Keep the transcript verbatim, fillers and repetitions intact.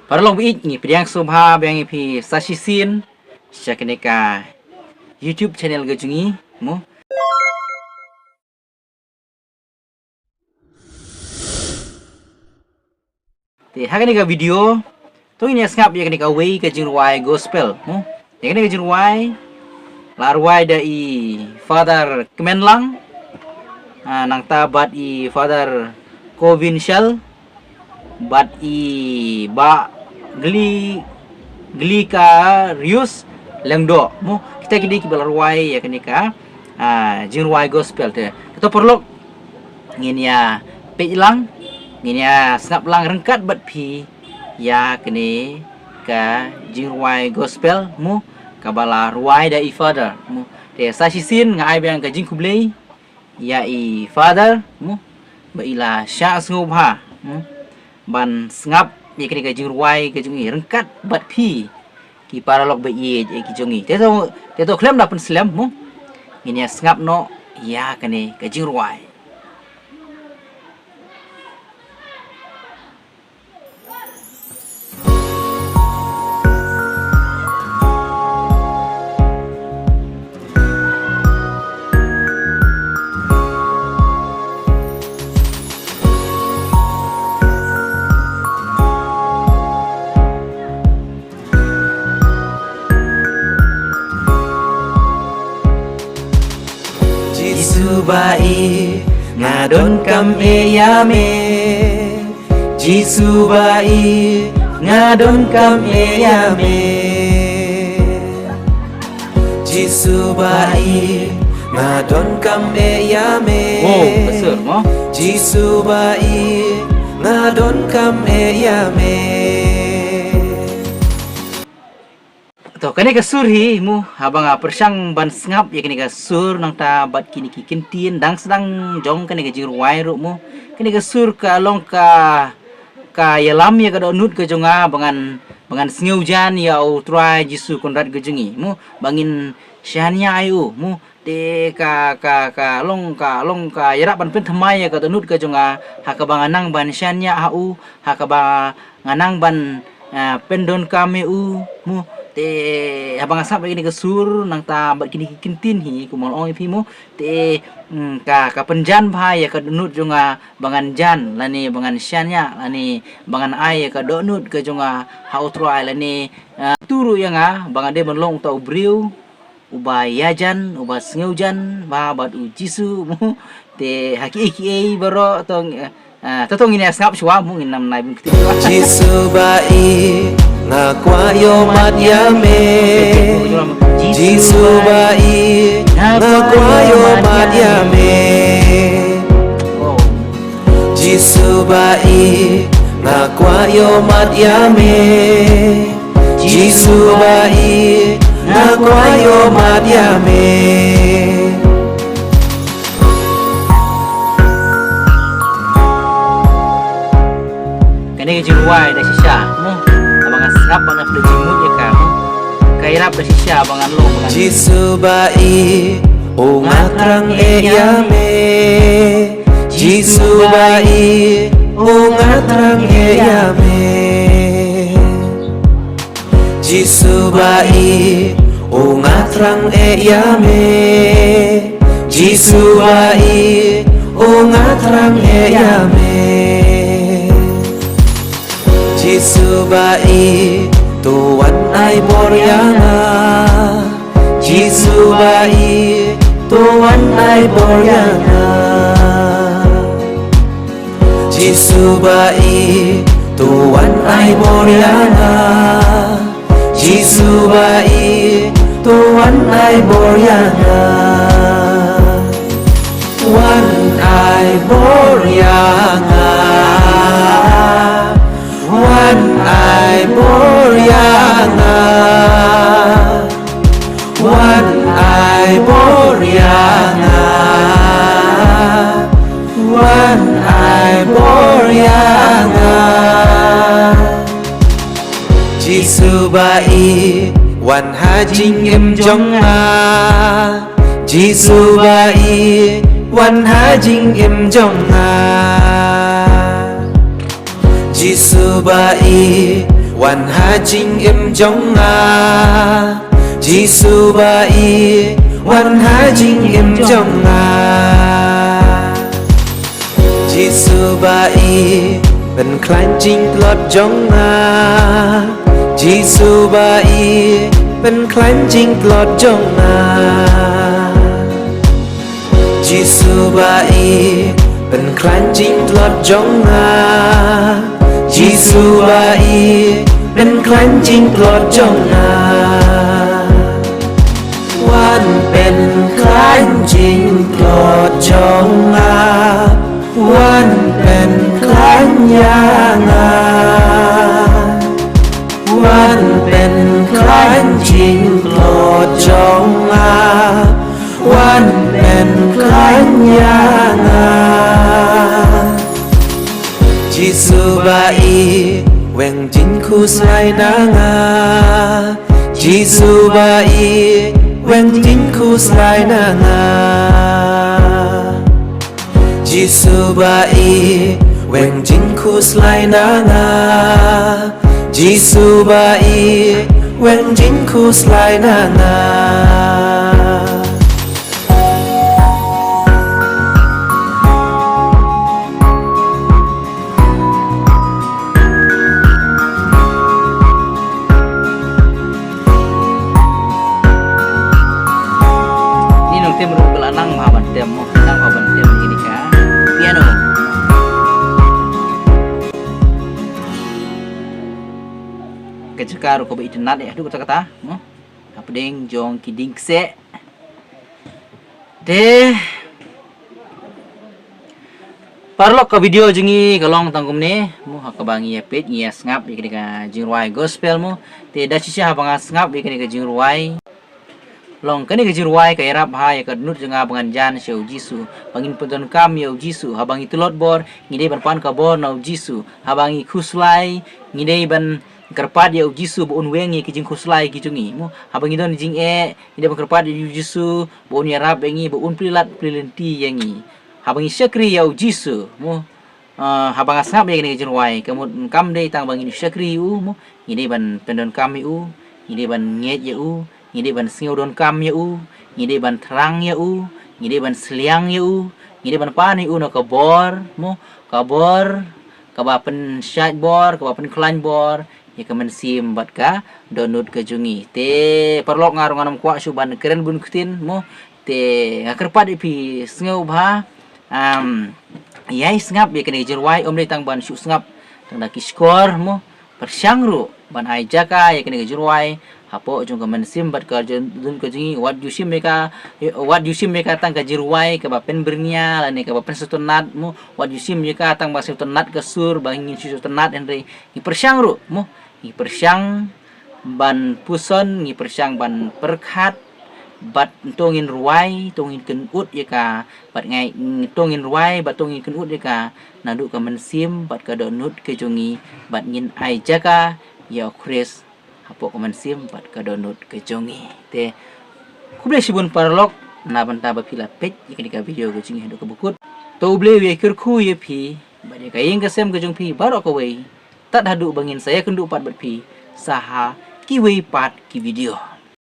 Paralok baieit, ngi pdiang sngewbha biang ïa phi sa shisien sha kane ka YouTube channel ka jong ngi, mo. Te ha kane ka video to ngin ïa sngap ïa kane kawei ka jingrwai gospel, mo. Ïa kane ka jingrwai la rwai da i Father Kmenlang, ah, nangta bad i Father Kovin Shell, bad i Bah Gli Glikarius Lengdo, mo. Kita ki dei kiba la rwai ïa kane ka, ah, jingrwai gospel te. Te to paralok, ngin ïa peit lang, ngin ïa sngap lang ryngkat bad phi ïa kane ka jingrwai gospel, mo, kaba la rwai da i Father, mo. Te sa shisien nga ai biang ka jingkhublei ïa i Father, mo, ba i la shah sngewbha, mo, ban sngap ïa kane ka jingrwai ka jong i ryngkat bad phi ki paralok baieit ki jong i. Te to, te to khlem da pynslem, mo, ngin ïa sngap noh ïa kane ka jingrwai. Jisu ba i, nga donkam eh ïa me. Jisu ba i, nga donkam eh ïa me. Jisu ba i, nga donkam eh ïa me. Wow, ka sur, mo? Jisu ba i, nga donkam eh ïa me. To, kane ka sur hi, mo, haba nga pyrshang ban sngap ïa kane ka sur nangta bad kine ki kyntien dang sdang jong kane ka jingrwai ruh, mo. Kane ka sur ka long ka, ka ïalam ïa ka dohnud ka jong nga ba ngan, ba ngan sngewjan ïa U Trai Jisu Kynrad ka jong i, mo, ba ngin shaniah ïa u, mo. Te ka, ka, ka long, ka long ka ïarap ban pynthymmai ïa ka dohnud ka jong nga ha kaba nga nang ban shaniah ha u, ha kaba nga nang ban, ah, pyndonkam ïa u, mo. Te haba nga sngap ïa kine ki sur nangta bad kine ki kyntien hi, kumba nga ong ïa phi, mo, te, mm, ka, ka pynjan bha ïa ka dohnud jong nga ba ngan jan lane ba ngan shaniah lane ba ngan ai ïa ka dohnud ka jong nga ha U Trai lane, ah, tu ruh ïa nga ba nga dei ban long uta u briew uba ïajan, uba sngewjan bha bad U Jisu, mo. Te ha kiei kiei baroh to, eh, ah, to, to ngin ïa sngap shuwa, mo, ngin ym nai bun kti shuwa. Jisu ba i, nga kwah ïohmad ïa me. Jisu ba i, nga kwah ïohmad ïa me. Jisu ba i, nga kwah ïohmad ïa me. Jisu ba i, nga kwah ïohmad ïa me. Kane ka jingrwai da shisha, mo. Haba nga sngap ba nga pynleit jingmut ïa ka, mo. Ka ïarap da shisha ba ngan long, ba ngan Jisu ba i, u nga thrang eh ïa me. Jisu ba i, u nga thrang eh ïa me. Jisu ba i, u nga thrang eh ïa me. Jisu ba i, u nga thrang eh ïa me. Jisu ba i, to wan ai bor ïa nga. Jisu ba i, to wan ai bor ïa nga. Jisu ba i, to wan ai bor ïa nga. Jisu ba i, to wan ai bor ïa nga. Wan ai bor ïa nga. Wan ai bor ïa nga. Wan ai bor ïa nga. Wan ai bor ïa nga. Jisu ba i, wan ha jingim jong nga. Jisu ba i, wan ha jingim jong nga. Jisu ba i, Wan ha jingim jong nga, Jisu ba ïeit, wan ha jingim jong nga. Jisu ba ïeit, pynkhlaiñ jingtlot jong nga. Jisu ba ïeit, pynkhlaiñ jingtlot jong nga. Jisu ba ïeit, pynkhlaiñ jingtlot jong nga. Jisu ba ïeit, pynkhlaiñ jingtlot jong nga. Wan pynkhlaiñ jingtlot jong nga. Wan pynkhlaiñ ïa nga. Wan pynkhlaiñ jingtlot jong nga. Wan pynkhlaiñ ïa nga. Jisu ba ïeit, weng jingkhuslai na nga. Jisu ba ïeit, weng jingkhuslai na nga. Jisu ba ïeit, weng jingkhuslai na nga. Jisu ba ïeit, weng jingkhuslai na nga. Ni nongtem ruh ka la nang bha ban tem mo, nang bha ban tem ïa kane ka piano. Ka jaka ruh kaba itynnad ïa haduh katta katta mo. Hapdeng jong ki dieng kseh. Te paralok, ka video jong ngi ka long tang kumne mo, ha kaba ngi ïa peit, ngi ïa sngap ïa kane ka jingrwai gospel mo. Te da shisha haba nga sngap ïa kane ka jingrwai, long kane ka jingrwai ka ïarap bha ïa ka dohnud jong nga ba ngan jan sha u Jisu, ba ngin pyndonkam ïa u Jisu. Haba ngi tlot bor, ngi dei ban pan ka bor na u Jisu. Haba ngi khuslai, ngi dei ban kyrpad ïa u Jisu ba un weng ïa ki jingkhuslai ki jong ngi mo. Haba ngi don jingeh, ngi dei ban kyrpad ïa u Jisu ba un ïarap ïa ngi, ba un plie lad plie lynti ïa ngi. Haba ngi shakri ïa u Jisu mo. Ah, haba nga sngap ïa kane ka jingrwai, ka mut kam dei tang ba ngin shakri ïa u mo. Ngi dei ban pyndonkam ïa u, ngi dei ban ngeit ïa u, ngi dei ban sngew donkam ïa u, ngi dei ban thrang ïa u, ngi dei ban sliang ïa u, ngi dei ban pan ïa u na ka bor mo, ka bor kaba pynshait bor, kaba pynkhlaiñ bor ïa ka mynsiem bad ka dohnud ka jong ngi. Te paralok, nga ruh ngam kwah shuh ban kren bun ktien mo. Te nga kyrpad ïa phi sngewbha, um, ïai sngap ïa kane ka jingrwai, ym dei tang ban shu sngap tang da ki shkor mo. Pyrshang ruh ban ai jaka ïa kane ka jingrwai hapoh jong ka mynsiem bad ka dohnud ka jong ngi. Wat ju shim ïa ka, wat ju shim ïa ka tang ka jingrwai kaba pynbyrngia lane kaba pynsngewtynnat mo. Wat ju shim ïa ka tang ba sngewtynnat ka sur ba ngin sngewtynnat, hynrei ngi pyrshang ruh mo, ngi pyrshang ban puson, ngi pyrshang ban pyrkhat, bad to ngin rwai, to ngin kynnoh ïa ka, bad ngai, to ngin rwai bad to ngin kynnoh ïa ka naduh ka mynsiem bad ka dohnud ka jong ngi, bad ngin ai jaka ïa u Khrist hapoh ka mynsiem bad ka dohnud ka jong ngi. Te khublei shibun paralok na bynta ba phi la peit ïa kane ka video ka jong ngi haduh kaba kut. To U Blei u ïa kyrkhu ïa phi bad ïa ka ïing ka sem ka jong phi baroh kawei, tad haduh ba ngin sa ïakynduh pat bad phi sa ha kiwei pat ki video.